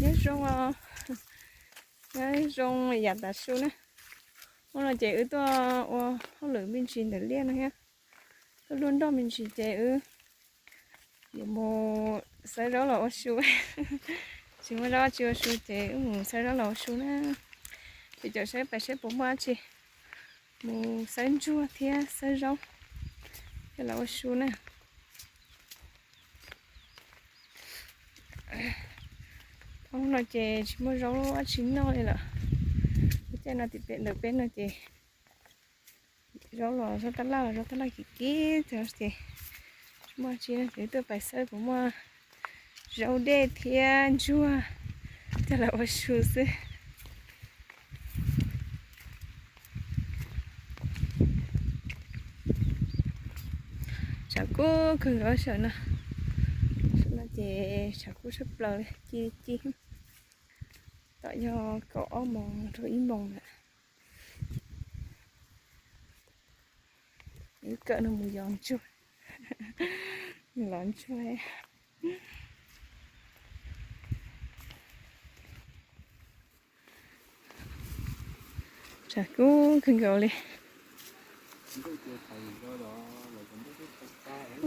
Nyob zoo, nyob zoo yam tav su na. Hnub no ces wb tuaj ua hauj lwm me ntsis ntawm liaj no thiab, tuaj luaj nroj me ntsis ces wb yuav mus xawb zaub los ua su. Tsis muaj zaub tsis ua su ces wb mus xawb zaub los ua su na. Ces caum saib pais saib puas muaj dab tsi, mus xawb ntsuag thiab xawb zaub coj los ua su na. Hnub no ces tsis muaj zaub dab tsi noj li lawm. Lub caij no tim pem ntawm peb no ces zaub los zaub tab laj los zaub tab laj kim kim ces tsis muaj dab tsi no ces wb tuaj pais xawb puas muaj zaub dej thiab ntsuag coj los ua su xwb. Tshav kub kawg nkaus sawm no. Sawm no ces tshav kub tshaj plaws li, ci ci. Tom yog kaum ob moos rau ib moos lawm. Wb kawm no mus yos ntsuag, los ntsuag. Tshav kub kawg nkaus li.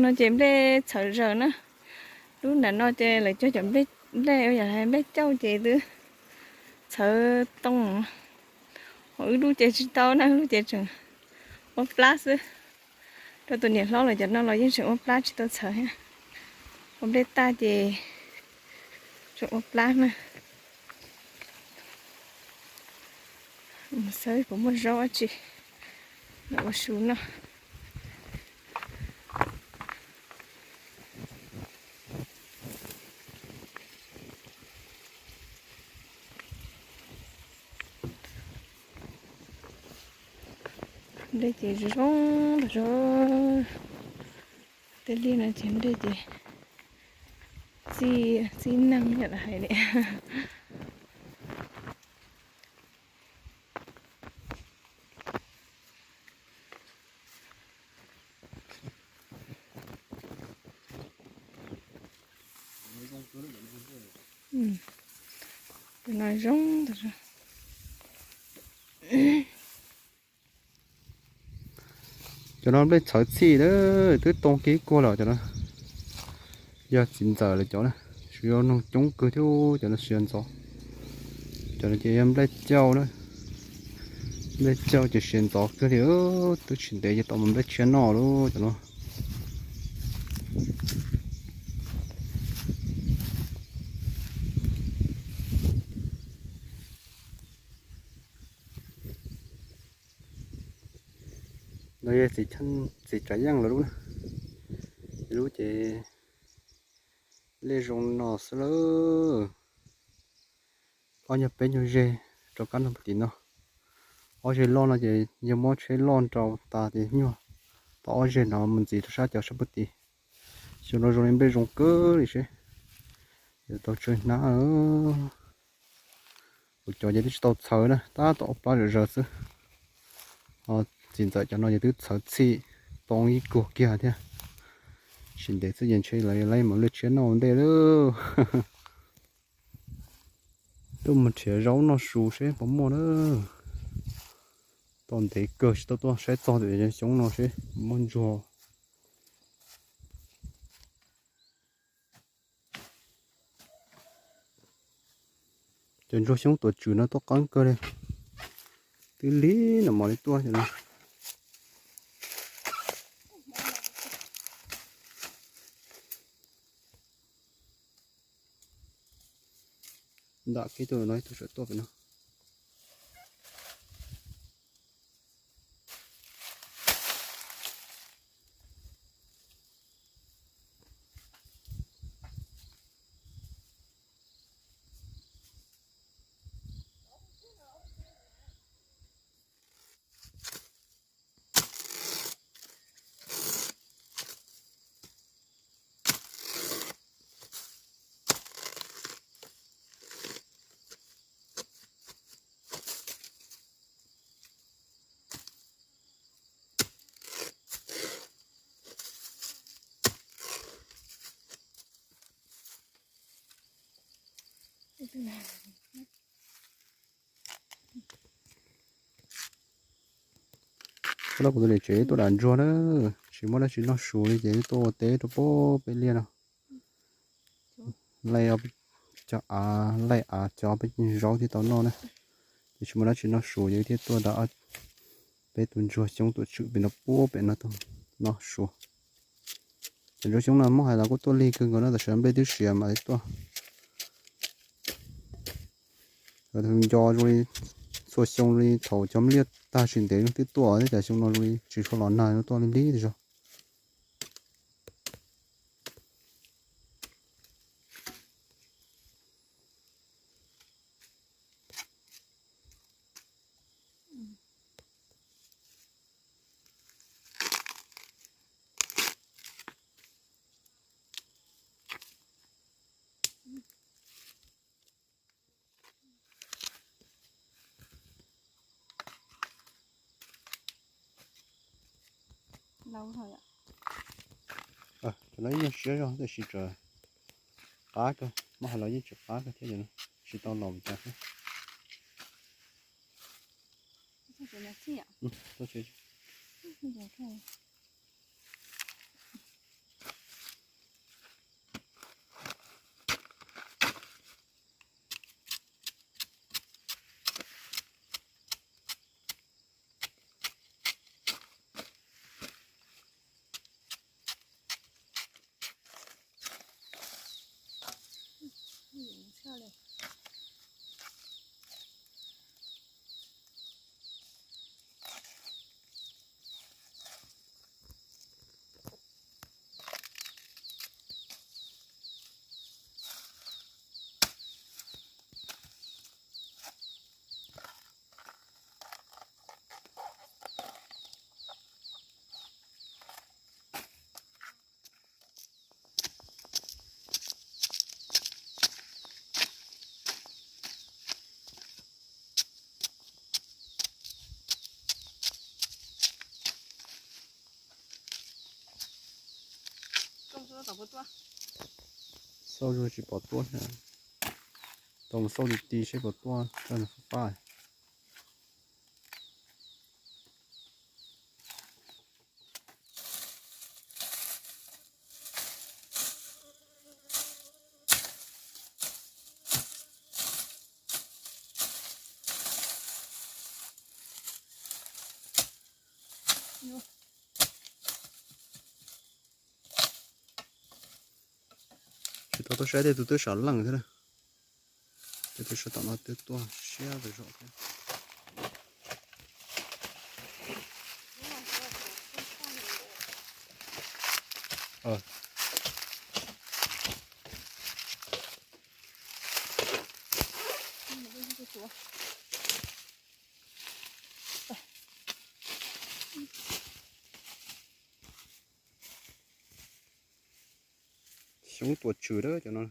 No ces nplej txhawv zaws na. Lub nram no ces lawv cog cov nplej, nplej ua yam nplej cauj ces twb txhawv too. Ho wb lub ces tsis tau na, wb lub ces tseem ua plab xwb. Rau tus niam hlob lawv cov no los yeej tseem ua plab tsis tau txhawv thiab. Ua nplej tag ces tseem ua plab na. Mus xawb puas muaj zaub dab tsi los ua su noj. Nplej ces zoo zoo, tej liaj no ces nplej ces txi, txi neeg yam li hais li. Cov no zoo. Cov no nplej txhawv txhij lawm, twb too kiag kuag lawm cov no. Yog txiv ntxawm lawv cov na, tsuas yog noog coob kawg thiab cov no siav ntxov. Cov no ces yog nplej cauj na, nplej cauj ces siav ntxov kawg li, twb tsis ntev ces tau mus nplej tshiab noj lawm cov no. No yog txiv tsav yeej lawv lub na, lub ces nplej zoo no xwb lawm. Ob nyuag peb nyuag zeg rov qab no tim no. Ob zeg loj no ces yog muab tsheb loj nrau tas ces nyuag tau ob zeg no mus ntxiv rau sab cov sab puag tim. Xyoo no zoo li nplej zoo kawg li seb yuav tau tsawg hnab. Kuv cov ces twb tsis tau txhawv na, tab tom ua plab zom zaws xwb. Ho txiv ntxawm cov no ces twb txhawv txhij, too ib kuag kiag thiab. Tsis ntev xwb ces ntshe lawv yuav mus nplej tshiab noj ua ntej lawm. Tuaj mus nrhiav zaub noj su seb puas muaj na. Tau ntev kawg tsis tau tuaj saib txog tias xyoo no seb muaj ntsuag. Cov ntsuag xyoob tuam tswm no tuaj qeeb kawg li, twb lig no mam li tuaj cov no. Nram kev tuaj no ib tug sawv tuaj pem no. Thaum no kuv tus niam tsev tuaj dam ntsuag na, tsis muaj dab tsi noj su li ces wb tuaj ua teb rau pem peb liaj no. Laij cov av, laij av cov peb zaub thiaj tau noj na. Ces tsis muaj dab tsi noj su ces wb thiaj tuaj da peb tus ntsuag xyoob tuam tswm pem no puag pem no tuaj noj su. Cov ntsuag xyoob no muab hais los kuj tuaj lig kawg nkaus no, tam sim no nplej twb siav mas tuaj nco zoo li txhua xyoo li thaum cov liaj tag tsis ntev twb tuaj, thiab cas xyoo no zoo li tsis tshua los nag no tuaj lig lig zog. Cov no yeej nyuaj siab zog tiam sis tseem qab kawg, muab hais los yeej tseem qab kawg thiab, tsis tau laus cas thiab. Xauj zuag tsis pom tuaj thiab. Tau mus xauj ti ti seb puas tuaj txog nws fab fab. Tsis tau tuaj saib tej tus twb sam leej thiab na. Tej tus sab tom no twb tuaj siab zog thiab. Xyoob tuam tswm lawm cov no.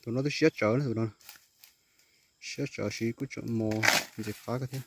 Tus no twb siab tsawv na, tus no siab tsawv siv kuj tseem mus ntxim qab kawg thiab.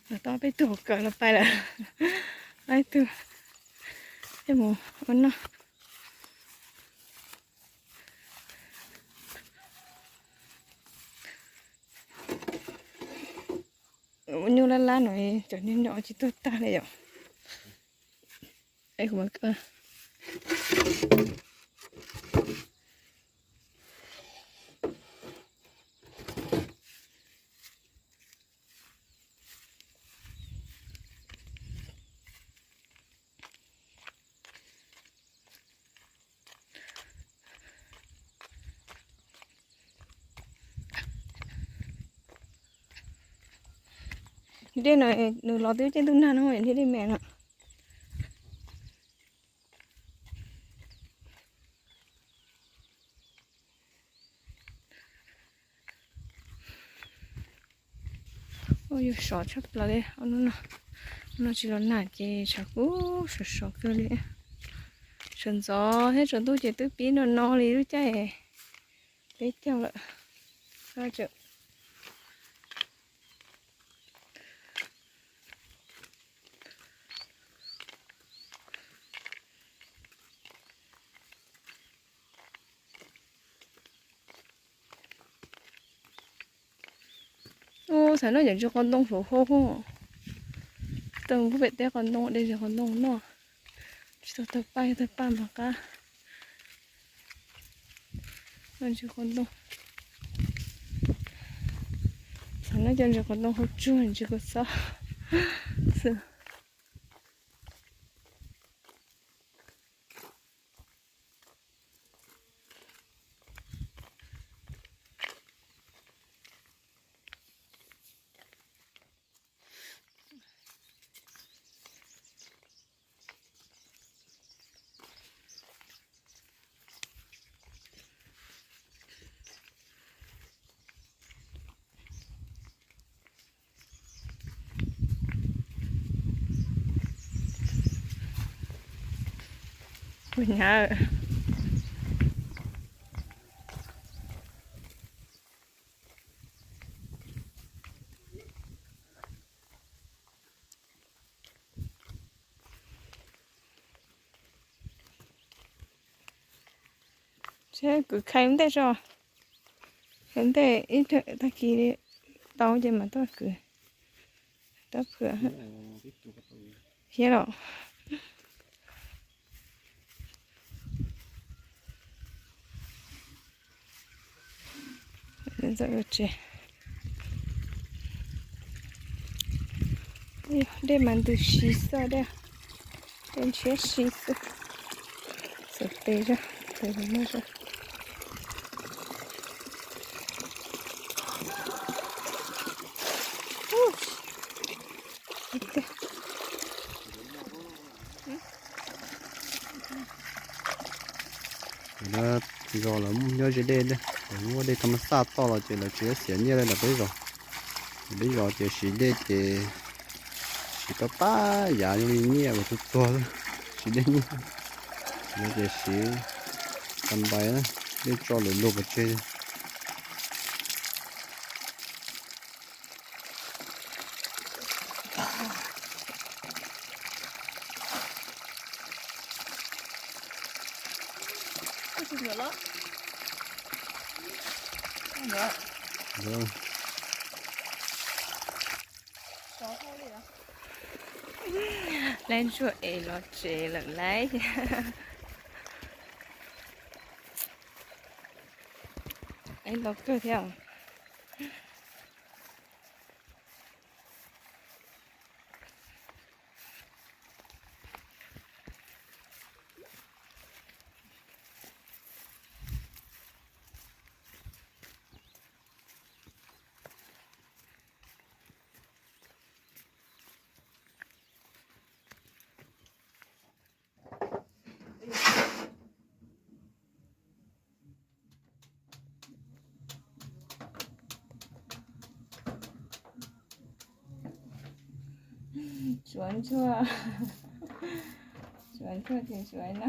Los tau peb tug hauv kawm los pais lawm. Peb tug thiaj mus ua noj. Ua nyuj lab lab no cov nyuj nyob tsis tuag tag li yom. Dej no nws los twb caij ntuj nag no, dej me no. Yus sov tshaj plaws li. Hnub no tsis los nag ces tshav kub sov sov kawg li. Sawv ntxov thiab tsaus ntuj ces twb pib no no li lub caij peb caug lawm. Ub, xav noj cov ntsis qos ntoo hauv hauv. Tau mus pem teb qos ntoo, de ntsis qos ntoo noj. Tsis tau tawg paj, yog tawg paj mas qab. Noj ntsis qos ntoo. Xav noj cov ntsis qos ntoo hauv tsuag, ntsis kua txob xwb. Kuv hnyav. Seb kwv khai ntej tso. Khai ntej ib tag kis tau ces mam tuaj kwv. Tab phwm thiab los. Dej mas ntws si xwb, dej ntshiab si xwb. Txawm tes zog, tes muag zog. Zos lawv nyob ze dej, lawv muaj dej thaj ma xaj toj los ces lawv tsis xiam nyiaj li ntawm peb zos. Peb zos ces siv dej ces siv pab pab yav zoo li nyiaj uas tuag tuag xwb, siv dej nyiaj. Lawv ces siv tag npaim, dej tso lawm luag pov tseg. Laib ntsuag es los tsev lawm lauj. Laib ntau kawg thiab. Tsuav ntsuag, tsuav ntsuag ces tsuav no.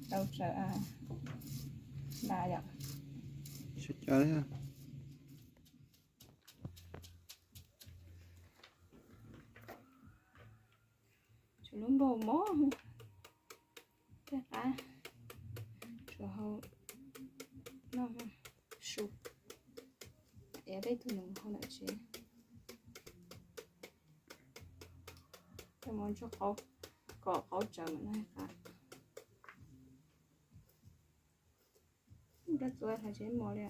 Tau tsawv na yom. Tshuav lub npau mog, tej qab tshuav hau noj su, ev peb tug nws hau ntawm tsev. Tej mov ntsuag qaub, kom qaub tsawv mam noj qab. Rab txuas hla tsev mos li.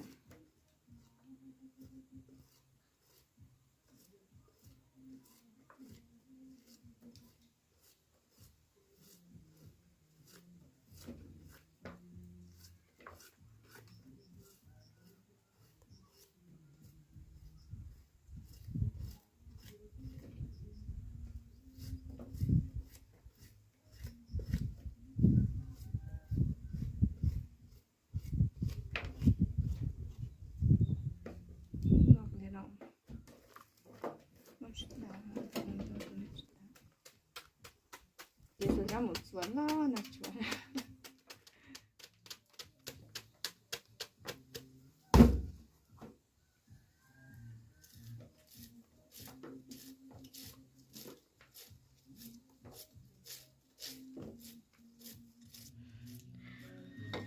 Mus txuas loj no tsuav.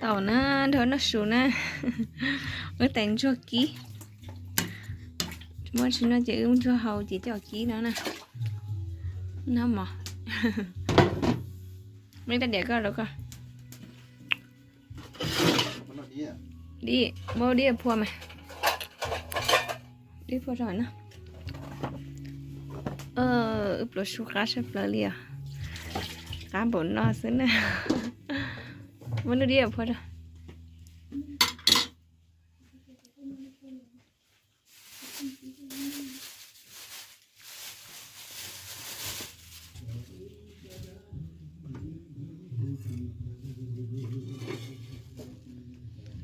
Tau na, nrog noj su na. Wb tais ntsuag kib. Muab tsis noj ces wb ntsuag hau ces coj kib no na. Noj mov. Muab ib rab diav koj rau koj. Dib, muab dib phua mas. Dib phua rau no. Wb pluas su qab sab plaws li os. Qab npaum no xwb na. Muab lub dib phua rau.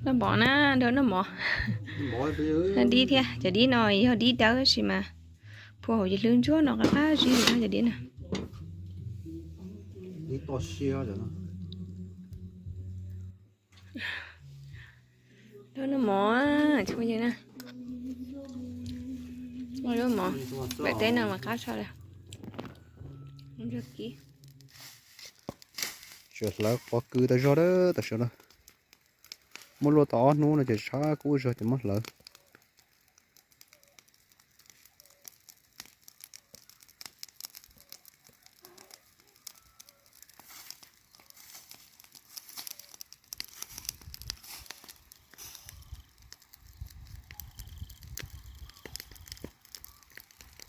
Noj mov na, nrog noj mov. Noj dib thiab, cov dib no yog dib dawb tab sis mas phua hauv ces hlwb ntsuab no qab qab zib li cov dib na. Nrog noj mov, tsis muaj yeej na. Noj mov, pem teb no mas qab tshaj li. Tseem hlawv qos kws tas zog tam sim no. Muab luaj tau ob hnub no ces tshav kub zog ces muab hlawv.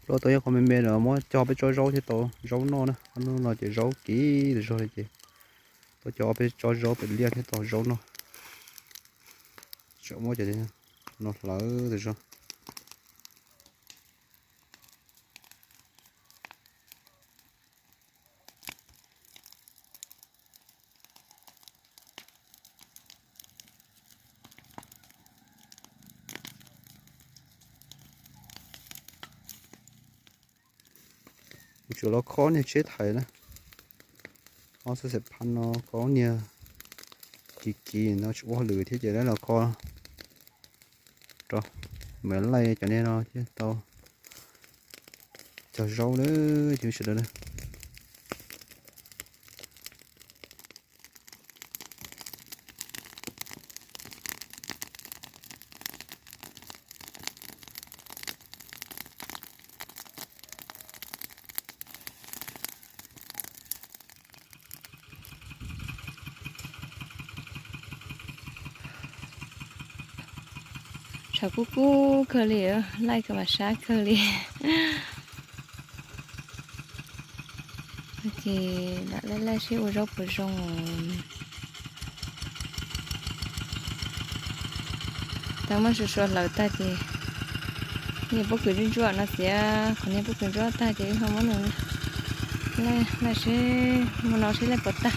Luaj tau ib qho me me no muab cog peb tsob zaub thiab tau zaub noj na. Hnub no ces zaub kiv tas zog li ces tuaj cog peb tsob zaub pem liaj thiab tau zaub noj. Tseem muab cov no hlawv tas zog. Kuv tsuas los khob niag tsheb thaiv na. Ob xab xeem phab no khob niag kiv kiv no tsis ua hauj lwm thiab ces lawv los kho rau. Mam laij cov niag no thiaj tau cog zaub na cov sawv daws na. Tshav kub kub kawg li, laij kawg mas sab kawg li. Ces lam laij laij seb ua zaub puas zoo. Tau muab sua sua hlawv tag ces niag pob kws ntsuab ntsuab no xiav, qhov niag pob kws ntsuab tag ces ho muab nws laij seb muaj no seb laij puas tag.